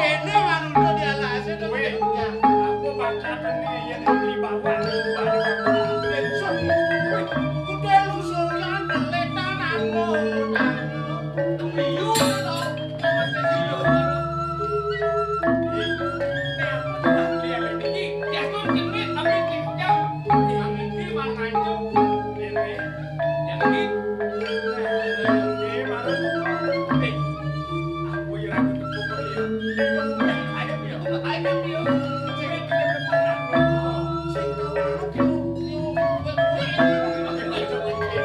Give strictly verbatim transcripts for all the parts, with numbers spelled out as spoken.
Kene manungsa dialasé to. Wéh, aku bacané yén di bawah, di bawah, di bawah. Wéh, kudu lu soyan letan anu, anu. Liu to, masih liu. Ih, ini apa tuh, Bang? Lihat ini. Ya, tuh, duit, tapi pinjam. Yang ini mah ngaco. Ini. Yang ini. Ini baru. Eh, aku yang lagi ketuker ya. Ayam ya, ayam ya. Sing tahu aku. Nah, itu beda.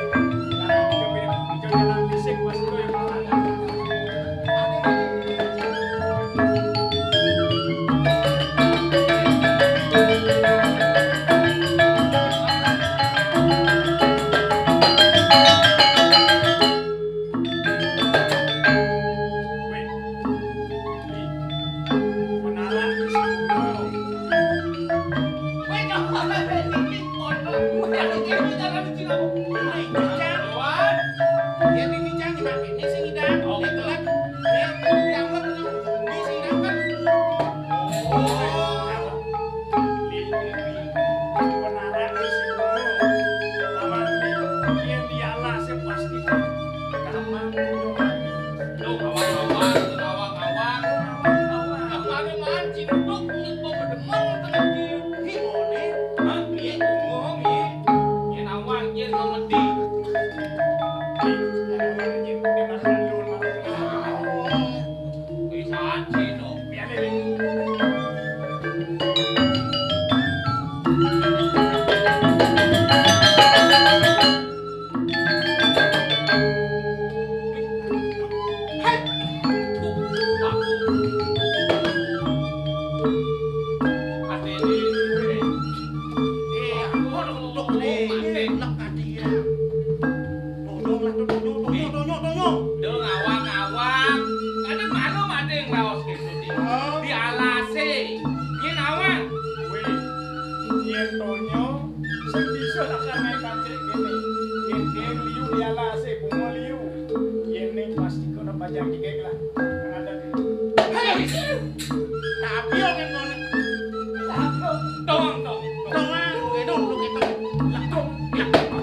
Itu jalan fisik, Mas, itu yang malah. Dong awang-awang. Kadang malu ada yang raos gitu, Di. Di alasé. Nyén awang. Wéh, yén Tonyo sing bisa lakar naik kancik kéné. Yén dhéng liu di alasé, bunga liu. Yén ning pasti kono bajang jegég lah. Hei! Tapi yo ngene. Tong, tong, tong. Tong, ah, lu gitu, lu gitu. Lah, tong. Lah, tong.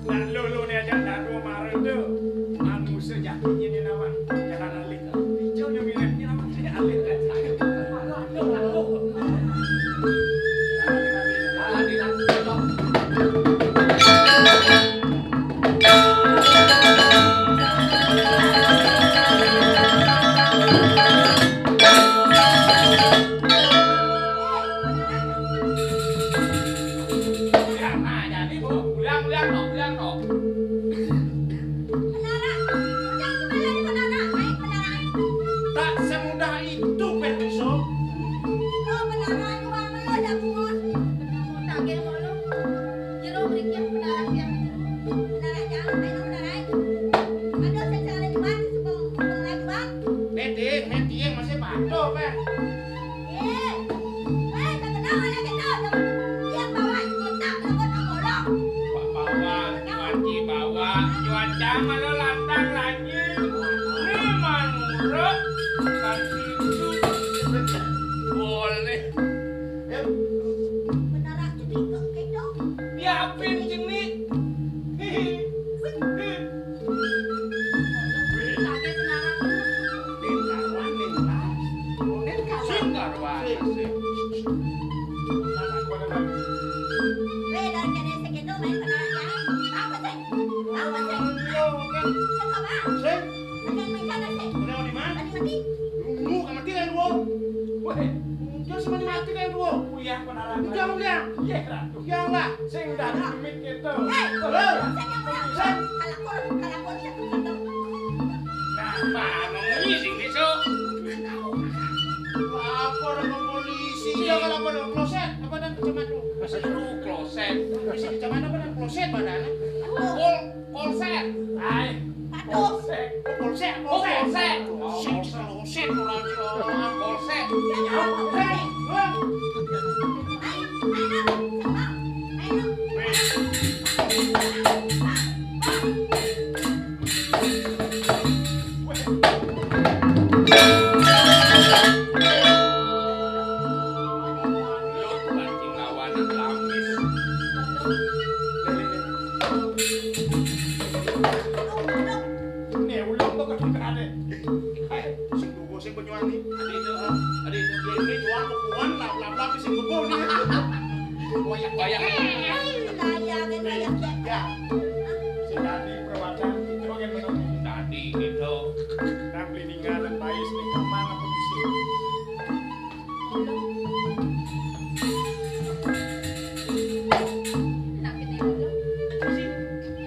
Nah, lu, lu ni aja dah dua marah tu. Manusia jatuhnya ni nama. Jangan alih. Hijau ni mirip ni nama. Jangan alih. Malah lantang lanjing. Ini manurut kasih itu. Boleh. Menara cenik kok gitu. Diapin cenik. Hihi. Hihi. Wih. Kaget menara. Ning karuan, ning lah. Ning karuan. Sing karuan, sing. Weh, dari kene segitu main penara jahe. Apa sih? Apa sih? Iya, oke. Sing apa? Sing. Ada yang main sana sih. Ada di mana? Ada mati. Nunggu, kamu mati kan, Wo? Weh. Udah sama mati kan, Wo? Kuliah penara. Udah, udah. Iya, Ratu. Iya lah. Sing udah demit gitu. Eh, halo. Sing yang udah. Sing. Kalau kurus, kalau kurus, satu, satu. Nah, mana ngisi besok? Lapor ke polisi. Iya, kalau lapor ke kloset, apa dan kecamatan? Masih lu kloset. Masih kecamatan apa dan kloset badannya? Pol-, polsek. Hai. Polsek. Oh, polsek, oh, polsek. Polsek. Sing kloset, polsek. Polsek. Ya, polsek. Hei, hei. Nih, ulung tuh ke kita deh. Hai, sing tunggu sing penyuani. Adi itu, ha? Adi itu. Ini jual bukuan, lap-lap-lap, sing tunggu nih. Banyak-banyak. Layangan, layangan. Ya. Sing tadi perawatan itu kan menurut tadi gitu. Nang beli ninggal dan pais nih, kamar apa di sini?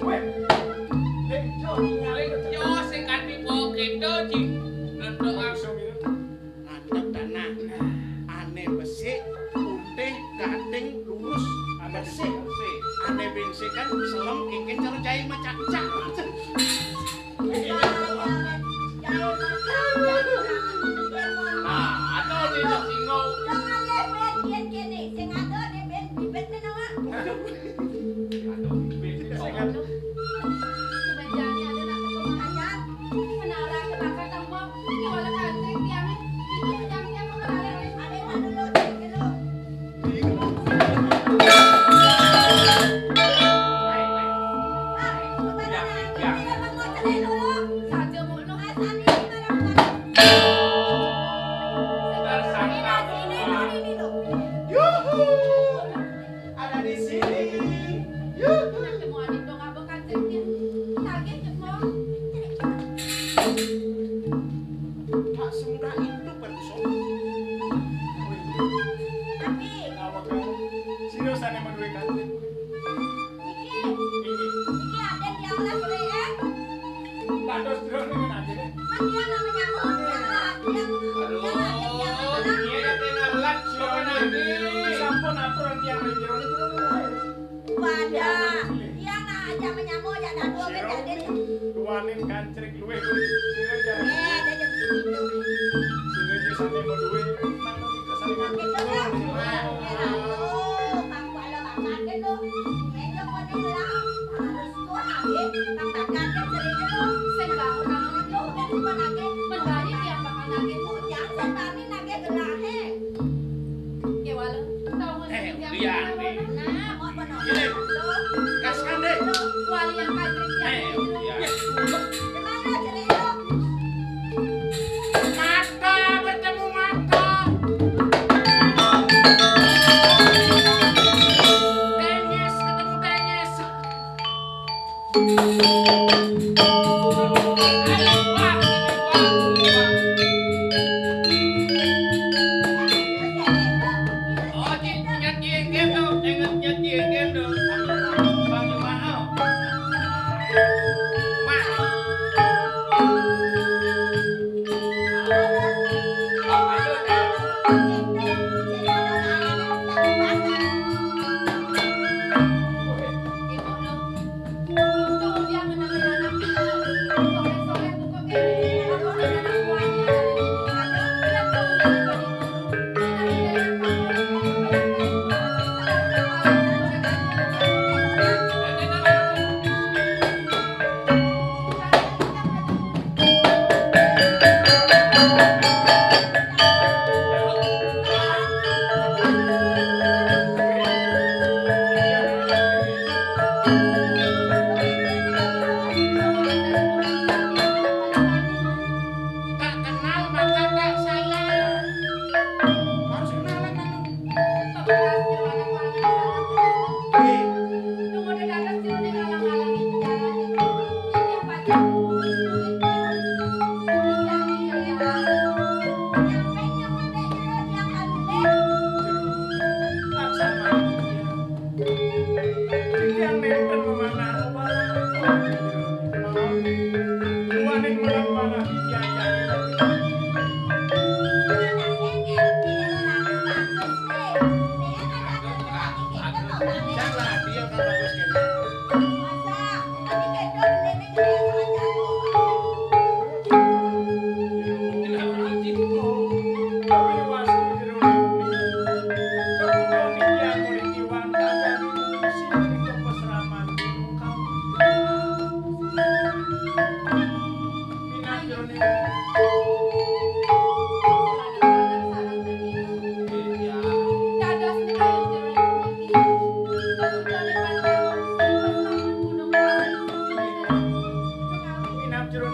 Weh, Lek Jo, ningali Lek Jo sing kanthi bawa kento, Cing. Nonton langsung itu. Mantap tanah. Ane besik, putih, gading, lurus, ane besik. Ane besik kan selem, engken cara jahe macak-macak. Nah, ada di singgung. Jangan lewat, biar gini. Sing ada di ben bibit nih, Nong. Aduh. Aduh, bibit nih, Nong. Menara kebakar tembok, ini wala kantrik tiangnya. Itu tiang-tiang kok ada, ada dulu, dulu. Ada di sini. Yuhu. Tak semudah itu, Pak Kuso. Tapi awak kamu serius ane menduwe kantin. Iki, iki, iki ada di Allah, Bre, eh. Dados jero ning ati. Mas, dia namanya mau, dia lah, dia, dia lah, dia, dia lah. Iya, dia ngelat, siapa nanti? Sampun atur yang ring jero niku. Wadah, dia nak ajak menyambut, ajak dadu, apa jadi? Duaning kancrik luwih kuwi. Sira ya. Eh, ada jam segitu. Sira ya sane mau duwe, mang niku saling. Itu kan, ya, ya, Ratu, Bang Kuala Bang Kaget tuh. Enggak, kok dia lah. Harus tuh, Abi, Bang Kaget cerita tuh. Sing bangun, Bang Kaget tuh, udah lupa Kaget. Berbalik ya, Bang Kaget tuh. Jangan, Bang, ini Kaget gelah, eh. Nggih, Wale. Tau. Eh, Udian, Dek. Nah, kok bener? Ini. Kaskan, Dek. Wali yang kaget ya. Eh, Udian. Gimana cerita? Mata bertemu mata. Tenyes ketemu tenyes. Lah, dia kan bagus kene. Masa? Tapi kedok nenek jadi salah jatuh. Tapi wastu jero. Kemudian dia murid Iwan kagak diurusi di peseraman. Minat jero.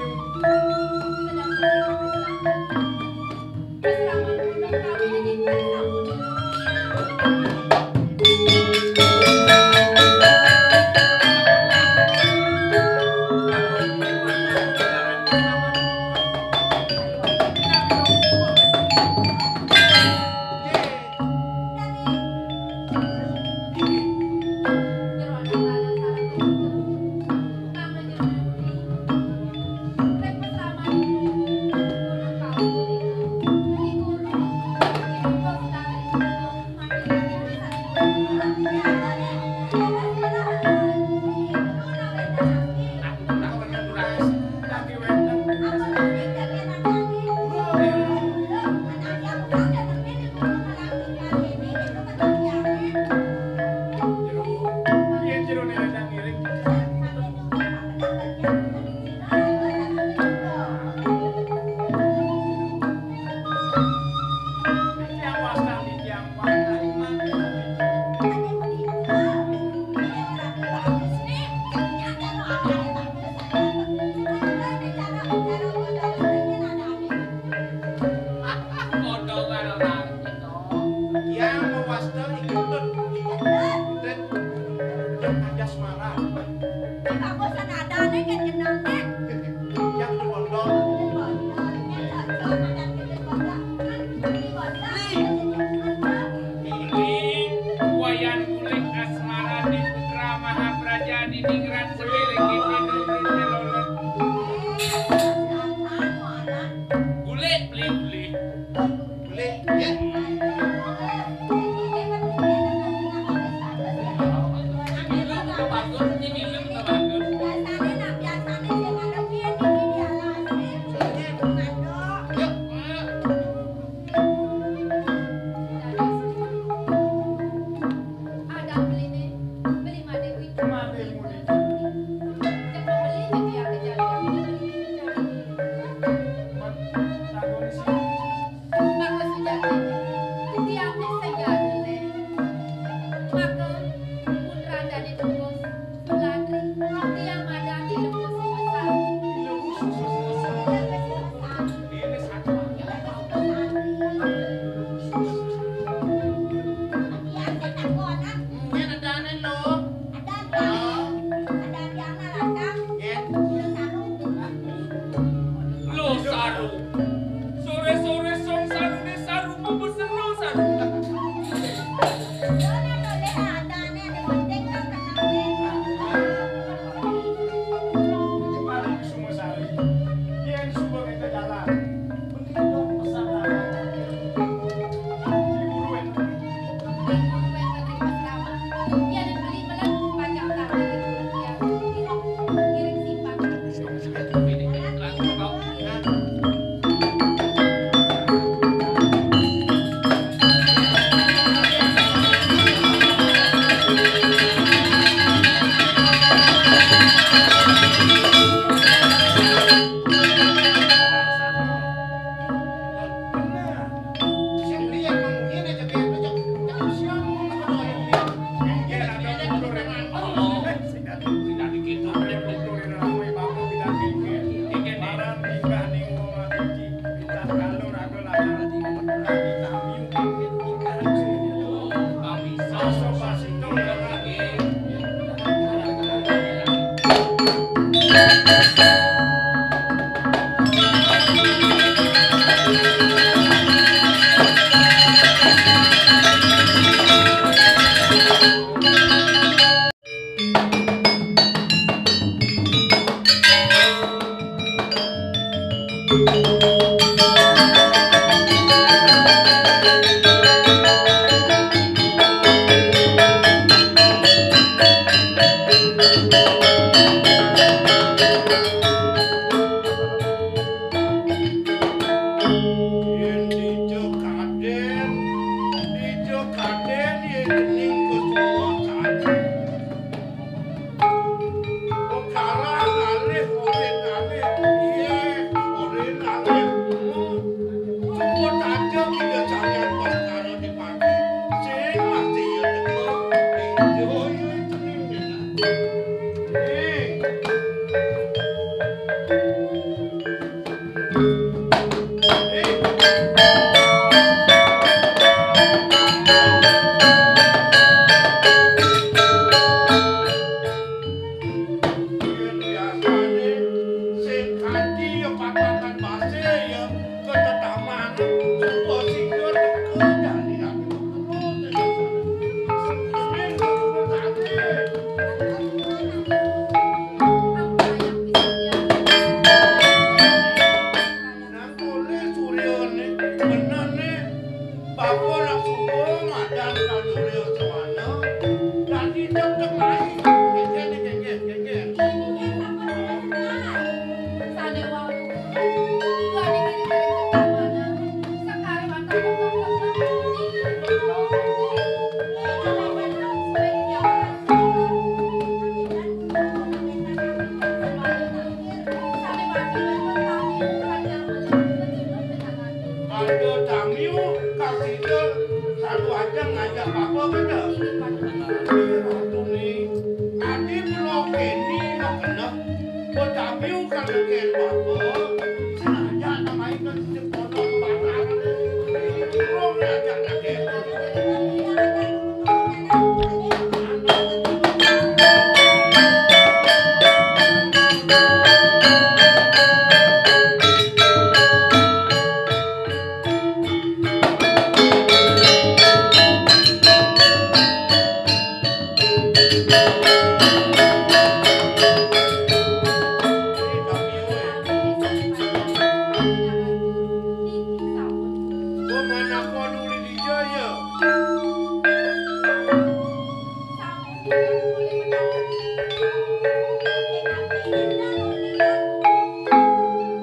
Yang mewasta ikutut. Ikutut. Yang ada semara. Ini bagus kan ada nih, kan jenengnya. Yang di pondok. Di pondok. Yang cocok, ada di pondok. Kan di pondok. Ini Wayan Kulit Asmara di Putra Mahapraja di Ningrat Sepiling. Gulik, beli gulik. Gulik, ya. Ini film udah bagus, ini film udah bagus. Biasanya, nah, biasanya sih ngadepin ini dia lah. Yuk. Ada beli nih, beli made kuwi. Made kuwi. Jangan beli made ya, kejadian. Made kuwi. Made kuwi. Maka sujati, tiang nek sing jadule. Maka putrandane Tembus, Sulandri, tiang madani Tembus Sumesan. Tiang sing takonan. Mungkin adane lho. Ada, ada. Ada tiang lanang. Nggih. Udah taruh. Lho, saru. Sore-sore song sarune saru, mau pesen lo saru. Yo, nek toleh adane, ada penting kan kenale. Mari semua sari. Yen subuh kita jalan. Mending dong pesan lah. Diburuin. Yo, yo, itu nih, Nina. Nih. Nih. Yen biasane sing kanthi ya patakan base ya ketetamanan, suka sing teka jane ati terus. Ning terus ati. Nang tole suryane benene bapa nang suba madan kang Surya Sewana. Dadi tetep ae. Kengken, kengken, kengken. Sane wau. Dua dikirim-kirim ke mana? Sekali mata Ada tamiu kasida sadu ajeng ngajak bapa keda. Ratu ni, adi pulau keni makena, betamiu kadeken bapa, sing ajak namai kasida pondok batang. Urung ngajak kadeken.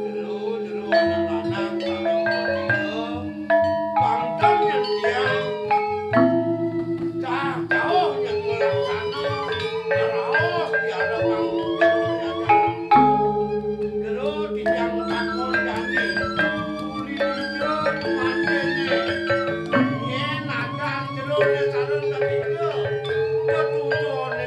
Jero, jero anak lanang sareng pepinga, pangkeng yen tiang, cah jauh yen nglaksana, raos tiada panggung jero jajaran. Jero titiang takon jani, uli dija manjene, yen adan jerone sareng ketiga, tetujone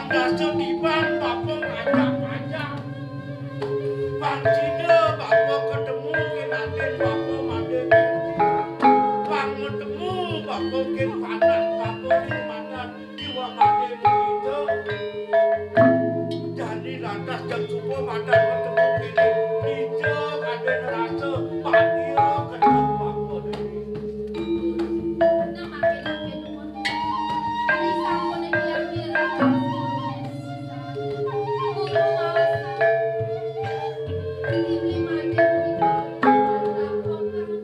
Rasa tiban bapa ngajak-ngajak. Pang sida bapa ketemu kén adin bapa madé. Pang ketemu bapa kén panak bapa di madan jiwa madé mengida. Jani lantas jang suba madan ketemu kéné. Dija kadén rasa bagia ketemu bapa dini. Nah, makin-makin nuwun. Ari sampun kirang-kirang guru maos. Inggih mangke punika. Guru.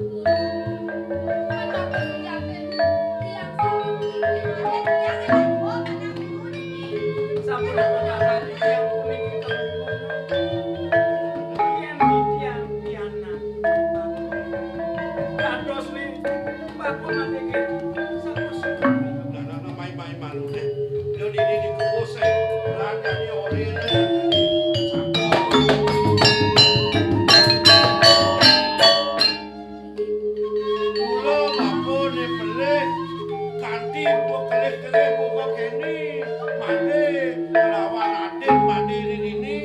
Manawi sejatin tiyang sareng inggih mangke tiyang anak buah, anak buah niki. Sampun ampun anak tiyang puniki. Yen tiyang pianak. Dados nih. Nah, nah, nah, mai, mai, malu deh. Yo, di, di, di kubus, eh. Belanjane ore, eh. Kula bapane pelih kanthi mbok kelih-kelih mbok kene mangke nglawan adin mandi rini.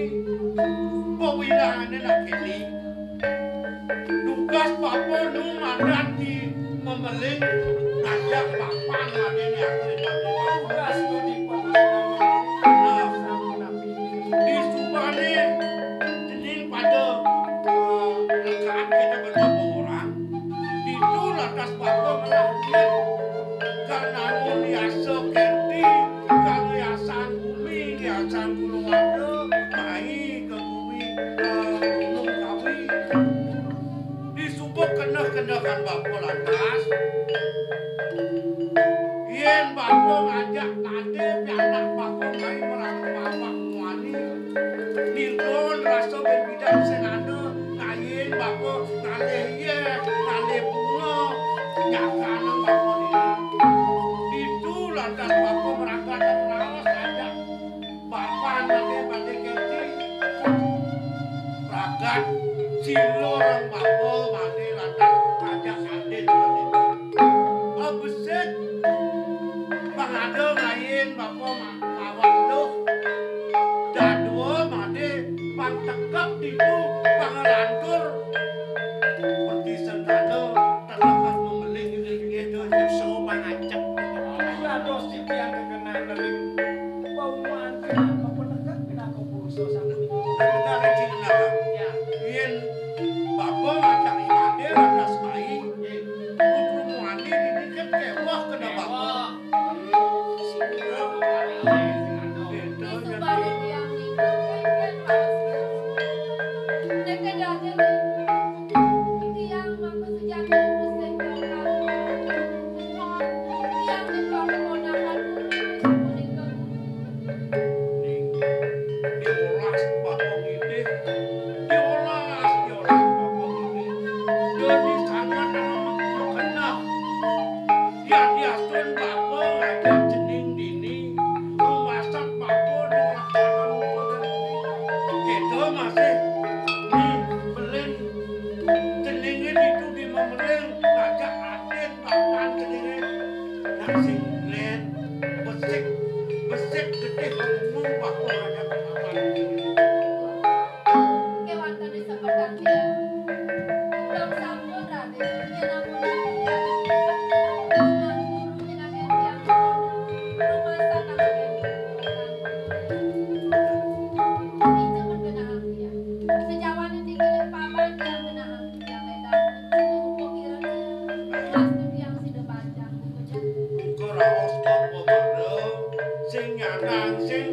Mbok wilangane nak kene. Tugas bapa nu mandan di memeling ngajak papan adene aku. Tugas nu dipun. Nah, di subane dening pada, eh, rekaan kita bertemu orang. Ditu lantas bapa ngelahir. Kang nangun yasa kerti, kang yasan bumi, yasan kulawarga, mai ke bumi, eh, Gunung Kawi. Disuba keneh-kenehan bapa lantas. Yen bapa ngajak tade pianak bapa mai merana mawak muani. Nilgon rasa ben bidan sing ada, ngayin bapa ngalih yeh, ngalih bunga, nyakana bapa dini. Ditu lantas bapa merangkat raos ajak. Bapan made made keti. Pragat sila rang bapa made lantas ngajak adin made. Abesik pangada ngayin bapa ma-, mawar luh. Dadua made pang tekep ditu pang lantur. Seperti sentana Telah memelih ngelinggih donya. Sopan ajak. Dados titiang kekenang dening pauman pinaka penegak, pinaka purusa sapunika. Negara Cina. Ya. Yen bapa ngajak ibadah lantas mai. Nggih. Putra muani dididik kewah kena bapa. Kewah. Isubané tiyang nika kéngkén panas. Nékén raja tiang maka sejati sing kakang. Tiang nika keponakan punika. Diolas bapa ngidih, diolas, diolas bapa ngidih. Dadi sangat amat kenah. Yadiastun bapa ngajak cening dini, rumasak bapa nulak bapa mumpuni. Kita masih di belin ceningé ditu di memeling ngajak adin papan ceningé. Nang sing lén besik, besik getih ngomong bapa ngajak papan ceningé. Kéwanten seperti dong sampun Raden, yen ampun Raden, Raden guru nyenangin tiang, rumasak kang Raden. Ija men genahang tiang. Sejawaning tinggiling papan tiang genahang tiang ledak. Mumpung ireng tiang, pasti tiang sida panjang. Buka raos bapa mara, sing nyanang, sing